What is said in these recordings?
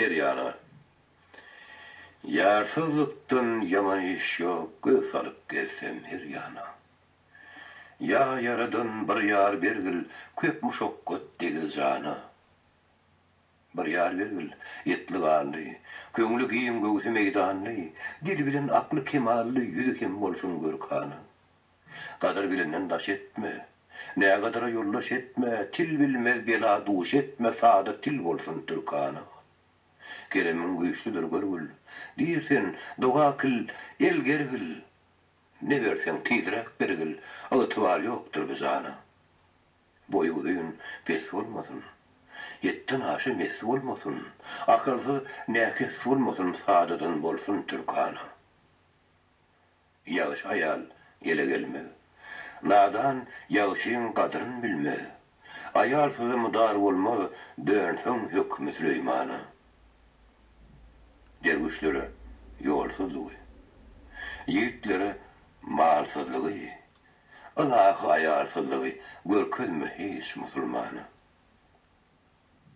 Her ýana. Ýarsyzlykdan ýaman iş ýok, Göz salyp gezsem her ýana. Ýa Ýaradan bir ýar bergil, Köp muşakgat degil jana. Bir ýar bergil, etli-ganly, Köňli giň, göwsi meýdanly, Dil bilen akly kemally, Ýüzi hem bolsun görkana. Gadyr bilenden daş etme, Nägadyra ýoldaş etme, Til bilmez bela duş etme, Sada til bolsun türkana. Keremiň güýçlüdir görgül, Diýr sen, doga kyl, el gergil, Ne berseň, tizräk bergil, Ygtybar ýokdur bu jana. Boýy uzyn, pes bolmasyn, Hetden aşa mes bolmasyn, Akylsyz, näkes bolmasyn, Sadadan bolsun türkana. Ýagşy aýal ele gelmez. Nadan ýagşyň gadryn bilmez. Aýal söze mydar bolmaz, Dönseň hökmi Süleýmana. Derwüşlere ýolsuzlygy, Ýigitlere malsyzlygy, Ylahy aýalsyzlygy Görkezme hiç musulmana.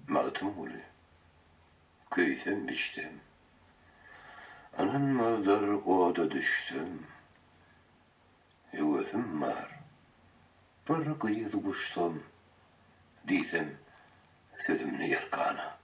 Magtymguly. Köýsem bişsem. Ynanmazlar oda düşsem. Höwesim bar, bir gyz guçsam, Diýsem sözümni erkana.